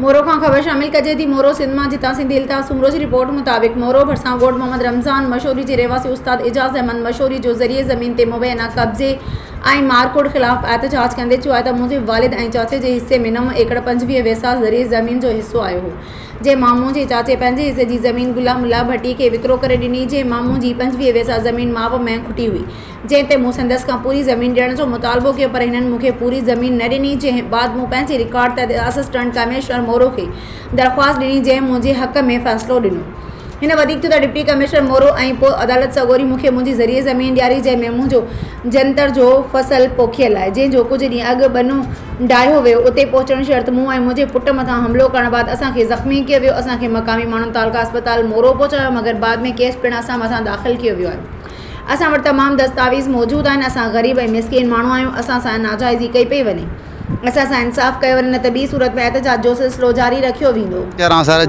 مورو کان خبر شامل ڪجي ٿي مورو سنڌ مان جتان سنڌي الطاف سومرو جي رپورٽ مطابق مورو ڀرسان ڳوٺ محمد رمضان مشوري جي رهواسي استاد اعجاز احمد مشوري جو ذريعي زمين تي مبينا قبضي ۽ مارڪوٽ خلاف احتجاج ڪندي چيو آهي ته منهنجي والد ۽ چاچي جي حصي ۾ 9 ايڪڙ 25 ويساهه ذريعي زمين جو حصو آيو هو جنهن مان منهنجي چاچي پنهنجي حصي جي زمين غلام الله ڀٽي کي وڪرو ڪري ڏني جنهن مان منهنجي 25 ويساهه زمين ماپ ۾ کٽي هئي جنهن تي مون سندس کان پوري زمين ڏيڻ جو مطالبو ڪيو پر هنن مون کي پوري زمين نه ڏني جنهن بعد مون پنهنجي رڪارڊ تحت اسسٽنٽ ڪمشنر مورو کي درخواست ڏني جنهن منهنجي حق ۾ فيصلو ڏنو. هن وڌيڪ چيو ته ڊپٽي ڪمشنر مورو ۽ پوء عدالت سڳوري مون کي منهنجي زرعي زمين ڏياري جنهن ۾ منهنجو جنتر جو فصل پوکيل آهي جنهن جو ڪجهه ڏينهن اڳ ٻنو ڊاهيو ويو اتي پهچڻ شرط مون ۽ منهنجي پٽ مٿان حملو ڪرڻ بعد اسان کي زخمي ڪيو ويو اسان کي مقامي ماڻهن تعلقه اسپتال مورو پهچايو مگر بعد ۾ ڪيس پڻ اسان مٿان داخل ڪيو ويو آهي. اسان وٽ تمام دستاويز موجود آهن، اسان غريب ۽ مسڪين ماڻهو آهيون، اسان سان ناجائزي ڪئي پئي وڃي، اسان سان انصاف ڪيو وڃي نه ته ٻي صورت ۾ احتجاج جو سلسلو جاري رکيو ويندو. چران سر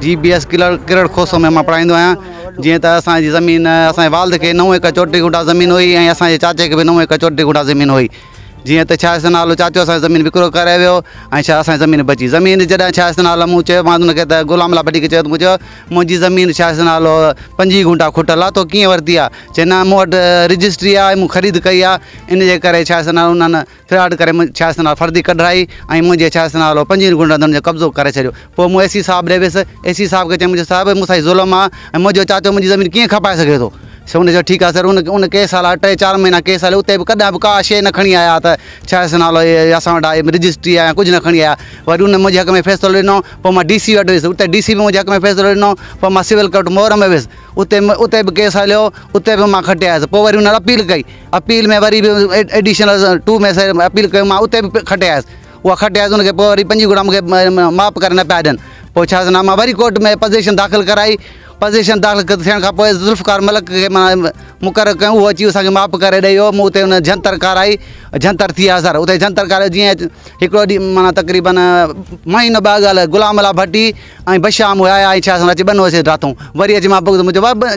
جي بي ايس ڪرڙ کوسو ۾ مان پڙهائيندو آهيان جيئن ته اسان جي زمين اسان جي والد کي 9 ايڪڙ 34 گهنٽا زمين هئي ۽ اسان جي چاچي کي به 9 ايڪڙ 34 گهنٽا زمين هئي جيئن ته ڇا نالو چاچو اسان جي زمين وڪرو ڪري ويو ۽ ڇا اسان جي زمين بچي زمين جڏهن ڇا نالو مون چيو مان ان کي ته غلام الله ڀٽي کي چيو ته مون چيو منهنجي زمين ڇا آهي نالو 25 گهنٽا کٽل آهي تو ڪيئن ورتي آهي چي نه مون وٽ رجسٽري آهي مون خريد ڪئي آهي ان جي ڪري ڇا آهي نالو انهن فراڊ ڪري ڇا آهي نالو فرضي ڪڍرائي ۽ منهنجي ڇا آهي نالو 25 گهنٽن جو قبضو ڪري ڇڏيو پوء مون اي سي صاحب ڏي ويس اي سي صاحب کي چيم صاحب مون سان هي ظلم آهي ۽ منهنجو چاچو منهنجي زمين ڪيئن کپائي سگهي ٿو سو ان چيو ٺيڪ آهي سر ان ڪيس هلايو ٽي چار مهينا ڪيس هليو اتي به ڪڏهن به ڪا شيء نه کڻي آيا ته ڇا آهي نالو اسان وٽ آهي رجسٽري آهي يا ڪجهه نه کڻي آيا وري ان منهنجي حق ۾ فيصلو ڏنو پوء مان ڊي سي وٽ ويس اتي ڊي سي به منهنجي حق ۾ فيصلو ڏنو پوء مان سول ڪورٽ مور ۾ ويس اتي اتي به ڪيس هليو اتي به مان کٽي آيس پوء وري هن اپيل ڪئي اپيل ۾ وري به ايڊيشنل ٽو ۾ اپيل ڪيو مان اتي به کٽي آيس اها کٽي آيس ان کي پوء وري پنجين گهڙا مون کي معاف ڪري نه پيا ڏين پوء ڇا مان وري ڪورٽ ۾ پزيشن داخل ڪرائي پزيشن داخل ٿيڻ کان پوء ذوالفقار ملڪ کي مان مقرر ڪيو اهو اچي اسان کي معاف ڪري ڏئي ويو مون اتي ان جنتر ڪارائي جنتر ٿي ويا سر اتي جنتر ڪارائي جيئن هڪڙو ڏينهن معنيٰ تقريبن مهينو ٻه اڳ غلام الله ڀٽي ۽ بشام آيا ۽ ڇا اچي ٻنو اچي ڊاٿئون وري اچي مان ڀڳتو مون چيو بابا.